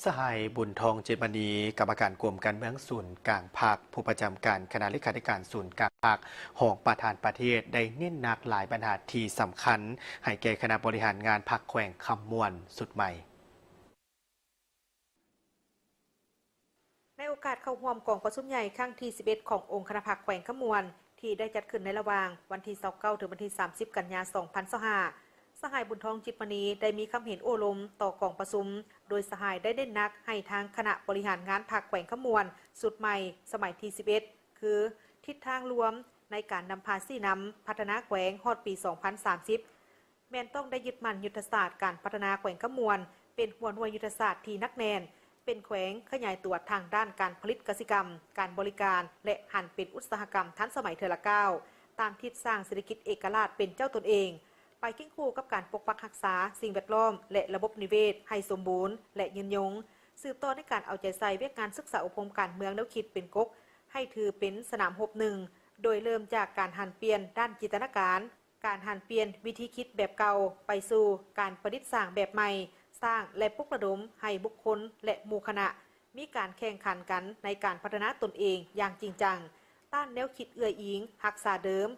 ສະຫາຍ ບຸນທອງ ຈິດມະນີ ກຳມະການກົມການເມືອງສູນກາງພັກ, ຜູ້ປະຈຳການຄະນະເລຂາທິການສູນກາງພັກ, ຮອງປະທານປະເທດ ໄດ້ເນັ້ນໜັກຫຼາຍບັນຫາທີ່ສຳຄັນ ໃຫ້ແກ່ຄະນະບໍລິຫານງານພັກແຂວງຄຳມ່ວນຊຸດໃໝ່. ໃນໂອກາດເຂົ້າຮ່ວມກອງປະຊຸມໃຫຍ່ຄັ້ງທີສິບເອັດ ຂອງອົງຄະນະພັກແຂວງຄຳມ່ວນ ທີ່ໄດ້ຈັດຂຶ້ນໃນລະຫວ່າງວັນທີຊາວເກົ້າ ເຖິງວັນທີສາມສິບ ກັນຍາ ສອງພັນຊາວຫ້າ, ສະຫາຍ ບຸນທອງ ຈິດມະນີ ໄດ້ມີຄຳເຫັນໂອ້ລົມຕໍ່ກອງປະຊຸມ, ໂດຍສະຫາຍໄດ້ເນັ້ນໜັກໃຫ້ທາງຄະນະບໍລິຫານງານພັກແຂວງຄຳມ່ວນຊຸດໃໝ່ສະໄໝທີສິບເອັດ ຄື ທິດທາງລວມໃນການນຳພາຊີ້ນຳພັດທະນາແຂວງຮອດປີສອງພັນສາມສິບ ແມ່ນຕ້ອງໄດ້ຍຶດໝັ້ນຍຸດທະສາດການພັດທະນາແຂວງຄຳມ່ວນ ເປັນຫົວໜ່ວຍຍຸດທະສາດທີ່ໜັກແໜ້ນ, ເປັນແຂວງຂະຫຍາຍຕົວທາງດ້ານການຜະລິດກະສິກຳ, ການບໍລິການ ແລະ ຫັນເປັນອຸດສາຫະກຳທັນສະໄໝເທື່ອລະກ້າວ, ຕາມທິດສ້າງເສດຖະກິດເອກະລາດເປັນເຈົ້າຕົນເອງ, ໄປຄຽງຄູ່ກັບການປົກປັກຮັກສາສິ່ງແວດລ້ອມ ແລະ ລະບົບນິເວດໃຫ້ສົມບູນ ແລະ ຍືນຍົງ, ສືບຕໍ່ໃນການເອົາໃຈໃສ່ວຽກງານສຶກສາອົບຮົມການເມືອງແນວຄິດເປັນກົກ ໃຫ້ຖືເປັນສະໜາມຮົບໜຶ່ງ, ໂດຍເລີ່ມຈາກການຫັນປ່ຽນດ້ານຈິນຕະນາການ, ການຫັນປ່ຽນວິທີຄິດແບບເກົ່າໄປສູ່ການປະດິດສ້າງແບບໃໝ່, ສ້າງ ແລະ ປຸກລະດົມໃຫ້ບຸກຄົນ ແລະ ໝູ່ຄະນະ ມີການແຂ່ງຂັນກັນໃນການພັດທະນາຕົນເອງຢ່າງຈິງຈັງ, ຕ້ານແນວຄິດເອື້ອຍອີງຮັກສາເດີມ,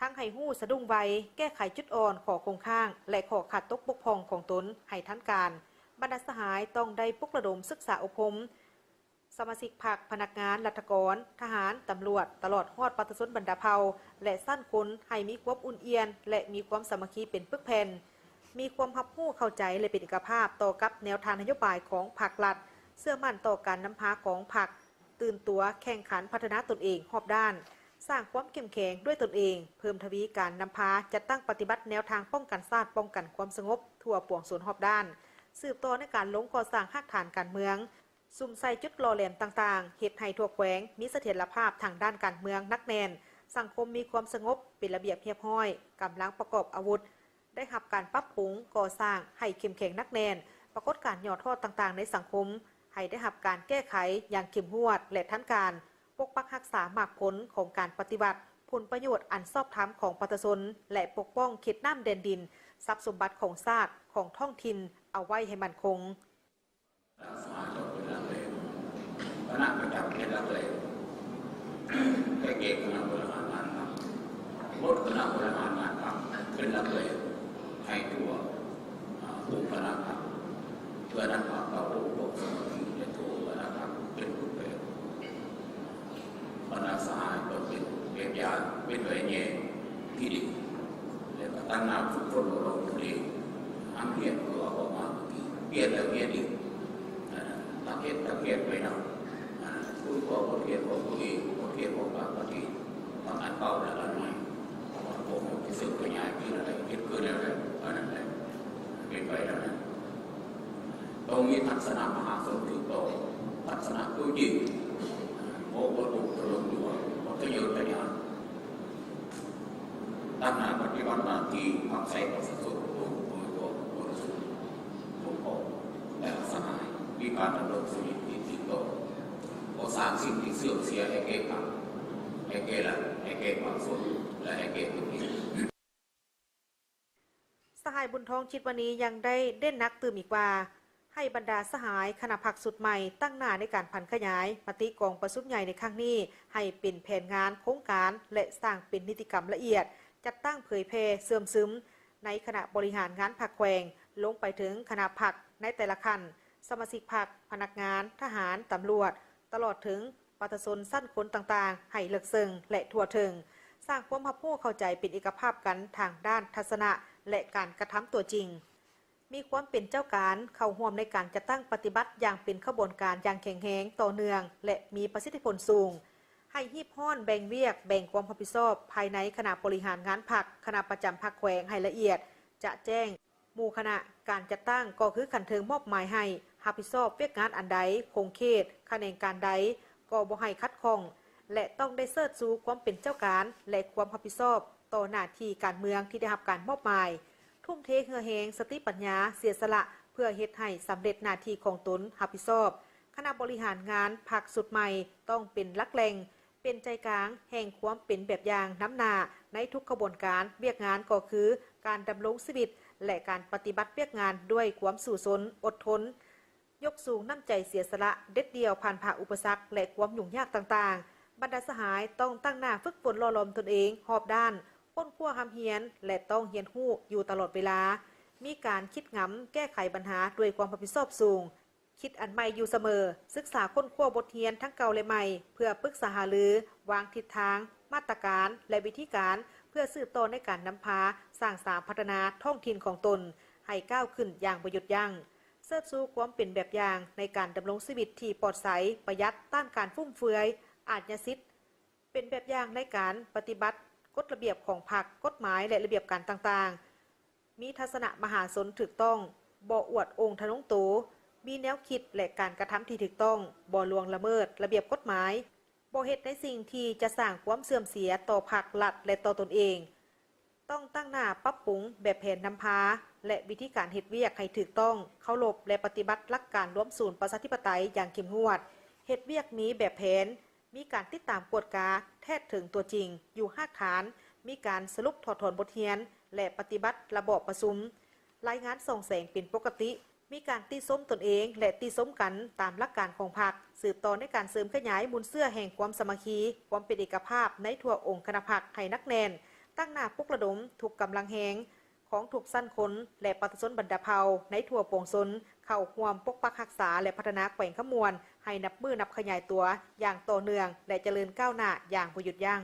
ທັງໃຫ້ຮູ້ສະດຸ້ງໄວ, ແກ້ໄຂຈຸດອ່ອນ, ຂໍ້ຄົງຄ້າງ ແລະ ຂໍ້ຂາດຕົກບົກຜ່ອງຂອງຕົນໃຫ້ທັນການ. ບັນດາສະຫາຍຕ້ອງໄດ້ປຸກລະດົມສຶກສາອົບຮົມ ສະມາຊິກພັກ, ພະນັກງານລັດຖະກອນ, ທະຫານ, ຕຳຫຼວດ, ຕະຫຼອດຮອດປະຊາຊົນບັນດາເຜົ່າ ແລະ ຊັ້ນຄົນ ໃຫ້ມີຄວາມອຸ່ນອຽນ ແລະ ມີຄວາມສາມັກຄີເປັນປຶກແຜ່ນ, ມີຄວາມຮັບຮູ້ເຂົ້າໃຈ ແລະ ເປັນເອກະພາບຕໍ່ກັບແນວທາງນະໂຍບາຍຂອງພັກລັດ, ເຊື່ອໝັ້ນຕໍ່ການນຳພາຂອງພັກ, ຕື່ນຕົວແຂ່ງຂັນພັດທະນາຕົນເອງຮອບດ້ານ, ສ້າງຄວາມເຂັ້ມແຂງດ້ວຍຕົນເອງ, ເພີ່ມທະວີການນຳພາຈັດຕັ້ງປະຕິບັດແນວທາງປ້ອງກັນຊາດ, ປ້ອງກັນຄວາມສະຫງົບທົ່ວປວງຊົນຮອບດ້ານ, ສືບຕໍ່ໃນການລົງກໍ່ສ້າງຮາກຖານການເມືອງ, ສຸມໃສ່ຈຸດຫຼໍ່ແຫຼມຕ່າງໆ, ເຮັດໃຫ້ທົ່ວແຂວງມີສະຖຽນລະພາບທາງດ້ານການເມືອງໜັກແໜ້ນ, ສັງຄົມມີຄວາມສະຫງົບ, ເປັນລະບຽບຮຽບຮ້ອຍ, ກຳລັງປະກອບອາວຸດ ໄດ້ຮັບການປັບປຸງກໍ່ສ້າງໃຫ້ເຂັ້ມແຂງໜັກແໜ້ນ, ປາກົດການຫຍໍ້ທໍ້ຕ່າງໆໃນສັງຄົມໃຫ້ໄດ້ຮັບການແກ້ໄຂຢ່າງເຂັ້ມງວດ ແລະ ທັນການ, ປົກປັກຮັກສາໝາກຜົນຂອງການປະຕິວັດ, ຜົນປະໂຫຍດອັນຊອບທຳຂອງປະຊາຊົນ ແລະ ປົກປ້ອງເຂດນ້ຳແດນດິນ, ຊັບສົມບັດຂອງຊາດ, ຂອງທ້ອງຖິ່ນ ເອົາໄວ້ໃຫ້ໝັ້ນຄົງ. ສະຫາຍຕ້ອງເປັນຫຼັກແຫຼ່ງ, ຄະນະປະຈຳເປັນຫຼັກແຫຼ່ງ, ໄດ້ແກ່ຄະນະບໍລິຫານງານພັກ, ໝົດຄະນະບໍລິຫານງານພັກເປັນຫຼັກແຫຼ່ງໃຫ້ທົ່ວ ອາ ອົງຄະນະພັກ, ເພື່ອນຳພາເຂົ້າອົບຮົມສາມັກຄີໃນທົ່ວອົງຄະນະພັກເປັນຮູບແບບ. ບັນດາສະຫາຍກໍເປັນແບບຢ່າງ, ເປັນໄວແຍງທີ່ດີ ແລະ ກໍຕັ້ງໜ້າຝຶກຝົນອົບຮົມຕົນເອງ, ຫ້າມຮຽນເພື່ອອອກມາ, ຮຽນແລ້ວຮຽນອີກ, ຕັ້ງເຮັດ, ຕັ້ງຮຽນໄປນຳ, ຄົ້ນຄວ້າບົດຮຽນຂອງຕົນເອງ, ບົດຮຽນຂອງຕ່າງປະເທດ, ທັງອັນເກົ່າ ແລະ ອັນໃໝ່, ເພາະວ່າພວກເຮົາຊິເສີບຂະຫຍາຍຄືແນວໃດ, ເຮັດຄືແນວໃດ, ອັນນັ້ນແຫຼະ ເປັນໄປແນວນັ້ນ. ຕ້ອງມີທັດສະນະມະຫາຊົນຖືກຕ້ອງ, ທັດສະນະຕົວຈິງ, ບໍ່ ບໍ່ຕົກຕະຫຼົງຕົວ, ບໍ່ທະເຍີທະຍານ, ຕັ້ງໜ້າປະຕິບັດໜ້າທີ່ຮັບໃຊ້ປະຊາຊົນ, ຕົວ ຕົວ ຕົວສຸດ, ຕົວຂອງແຕ່ລະສະຫາຍ, ມີການດຳລົງຊີວິດທີ່ຖືກຕ້ອງ, ບໍ່ສ້າງສິ່ງທີ່ເສື່ອມເສຍໃຫ້ແກ່ພັກ, ໃຫ້ແກ່ລັດ, ໃຫ້ແກ່ປະຊາຊົນ ແລະ ໃຫ້ແກ່ຕົນເອງ. ສະຫາຍ ບຸນທອງ ຈິດມະນີ ຍັງໄດ້ເນັ້ນໜັກຕື່ມອີກວ່າ ໃຫ້ບັນດາສະຫາຍຄະນະພັກຊຸດໃໝ່ຕັ້ງໜ້າໃນການຜັນຂະຫຍາຍມະຕິກອງປະຊຸມໃຫຍ່ໃນຄັ້ງນີ້ ໃຫ້ເປັນແຜນງານ, ໂຄງການ ແລະ ສ້າງເປັນນິຕິກຳລະອຽດ, ຈັດຕັ້ງເຜີຍແຜ່ເຊື່ອມຊຶມໃນຄະນະບໍລິຫານງານພັກແຂວງ ລົງໄປເຖິງຄະນະພັກໃນແຕ່ລະຂັ້ນ, ສະມາຊິກພັກ, ພະນັກງານ, ທະຫານ, ຕຳຫຼວດ, ຕະຫຼອດເຖິງ ປະຊາຊົນຊັ້ນຄົນຕ່າງໆໃຫ້ເລິກເຊິ່ງ ແລະ ທົ່ວເຖິງ, ສ້າງຄວາມຮັບຮູ້ເຂົ້າໃຈເປັນເອກະພາບກັນທາງດ້ານທັດສະນະ ແລະ ການກະທຳຕົວຈິງ, ມີຄວາມເປັນເຈົ້າການ, ເຂົ້າຮ່ວມໃນການຈັດຕັ້ງປະຕິບັດຢ່າງເປັນຂະບວນການຢ່າງແຂງແຮງ, ຕໍ່ເນື່ອງ ແລະ ມີປະສິດທິຜົນສູງ, ໃຫ້ຮີບຮ້ອນແບ່ງວຽກ, ແບ່ງຄວາມຮັບຜິດຊອບພາຍໃນຄະນະບໍລິຫານງານພັກ, ຄະນະປະຈຳພັກແຂວງໃຫ້ລະອຽດ, ຈະແຈ້ງ ໝູ່ຄະນະການຈັດຕັ້ງກໍຄືຂັ້ນເທິງມອບໝາຍໃຫ້ຮັບຜິດຊອບວຽກງານອັນໃດ, ຂົງເຂດ, ຂະແໜງການໃດກໍບໍ່ໃຫ້ຂັດຂ້ອງ ແລະ ຕ້ອງໄດ້ເຊີດຊູຄວາມເປັນເຈົ້າການ ແລະ ຄວາມຮັບຜິດຊອບຕໍ່ໜ້າທີ່ການເມືອງທີ່ໄດ້ຮັບການມອບໝາຍ, ທຸ່ມເທເຫື່ອແຮງ, ສະຕິປັນຍາ, ເສຍສະຫຼະ ເພື່ອເຮັດໃຫ້ສຳເລັດໜ້າທີ່ຂອງຕົນຮັບຜິດຊອບ. ຄະນະບໍລິຫານງານພັກຊຸດໃໝ່ຕ້ອງເປັນຫຼັກແຫຼ່ງ ເປັນໃຈກາງແຫ່ງຄວາມເປັນແບບຢ່າງນຳໜ້າໃນທຸກຂະບວນການວຽກງານ ກໍຄືການດຳລົງຊີວິດ ແລະ ການປະຕິບັດວຽກງານດ້ວຍຄວາມສູ້ຊົນ, ອົດທົນ. ຍົກສູງນ້ຳໃຈເສຍສະຫຼະເດັດດ່ຽວຜ່ານຜ່າອຸປະສັກ ແລະ ຄວາມຫຍຸ້ງຍາກຕ່າງໆ. ບັນດາສະຫາຍຕ້ອງຕັ້ງໜ້າຝຶກຝົນຫຼໍ່ຫຼອມຕົນເອງຮອບດ້ານ, ຄົ້ນຄວ້າຮ່ຳຮຽນ ແລະ ຕ້ອງຮຽນຮູ້ຢູ່ຕະຫຼອດເວລາ. ມີການຄິດງຳແກ້ໄຂບັນຫາດ້ວຍຄວາມຮັບຜິດຊອບສູງ, ຄິດອັນໃໝ່ຢູ່ສະເໝີ, ສຶກສາຄົ້ນຄວ້າບົດຮຽນທັງເກົ່າ ແລະ ໃໝ່ ເພື່ອປຶກສາຫາລື, ວາງທິດທາງ, ມາດຕະການ ແລະ ວິທີການ ເພື່ອສືບຕໍ່ໃນການນຳພາສ້າງສາພັດທະນາທ້ອງຖິ່ນຂອງຕົນໃຫ້ກ້າວຂຶ້ນຢ່າງບໍ່ຢຸດຢັ້ງ. ເຊີດຊູຄວາມເປັນແບບຢ່າງໃນການດຳລົງຊີວິດທີ່ປອດໃສ, ປະຢັດ, ຕ້ານການຟຸມເຟືອຍ, ອາດຍາສິດ, ເປັນແບບຢ່າງໃນການປະຕິບັດກົດລະບຽບຂອງພັກ, ກົດໝາຍ ແລະ ລະບຽບການຕ່າງໆ, ມີທັດສະນະມະຫາຊົນຖືກຕ້ອງ, ບໍ່ອວດອົງທະນົງໂຕ, ມີແນວຄິດ ແລະ ການກະທຳທີ່ຖືກຕ້ອງ, ບໍ່ລ່ວງລະເມີດລະບຽບກົດໝາຍ, ບໍ່ເຮັດໃນສິ່ງທີ່ຈະສ້າງຄວາມເສື່ອມເສຍຕໍ່ພັກ, ລັດ ແລະ ຕໍ່ຕົນເອງ. ຕ້ອງຕັ້ງໜ້າປັບປຸງແບບແຜນນຳພາ ແລະ ວິທີການເຮັດວຽກໃຫ້ຖືກຕ້ອງ, ເຄົາລົບ ແລະ ປະຕິບັດຫຼັກການລວມສູນປະຊາທິປະໄຕຢ່າງເຂັ້ມງວດ, ເຮັດວຽກມີແບບແຜນ, ມີການຕິດຕາມກວດກາແທດເຖິງຕົວຈິງ, ຢູ່ຮາກຖານ, ມີການສະຫຼຸບຖອດຖອນບົດຮຽນ ແລະ ປະຕິບັດລະບອບປະຊຸມ, ລາຍງານສ່ອງແສງເປັນປົກກະຕິ, ມີການຕິຊົມຕົນເອງ ແລະ ຕິຊົມກັນຕາມຫຼັກການຂອງພັກ, ສືບຕໍ່ໃນການເສີມຂະຫຍາຍມູນເຊື້ອແຫ່ງຄວາມສາມັກຄີ, ຄວາມເປັນເອກະພາບໃນທົ່ວອົງຄະນະພັກໃຫ້ໜັກແໜ້ນ, ຕັ້ງໜ້າປຸກລະດົມທຸກກຳລັງແຮງຂອງທຸກຊັ້ນຄົນ ແລະ ປະຊາຊົນບັນດາເຜົ່າໃນທົ່ວປວງຊົນ ເຂົ້າຮ່ວມປົກປັກຮັກສາ ແລະ ພັດທະນາແຂວງຄຳມ່ວນໃຫ້ນັບມື້ນັບຂະຫຍາຍຕົວຢ່າງຕໍ່ເນື່ອງ ແລະ ຈະເລີນກ້າວໜ້າຢ່າງບໍ່ຢຸດຢັ້ງ.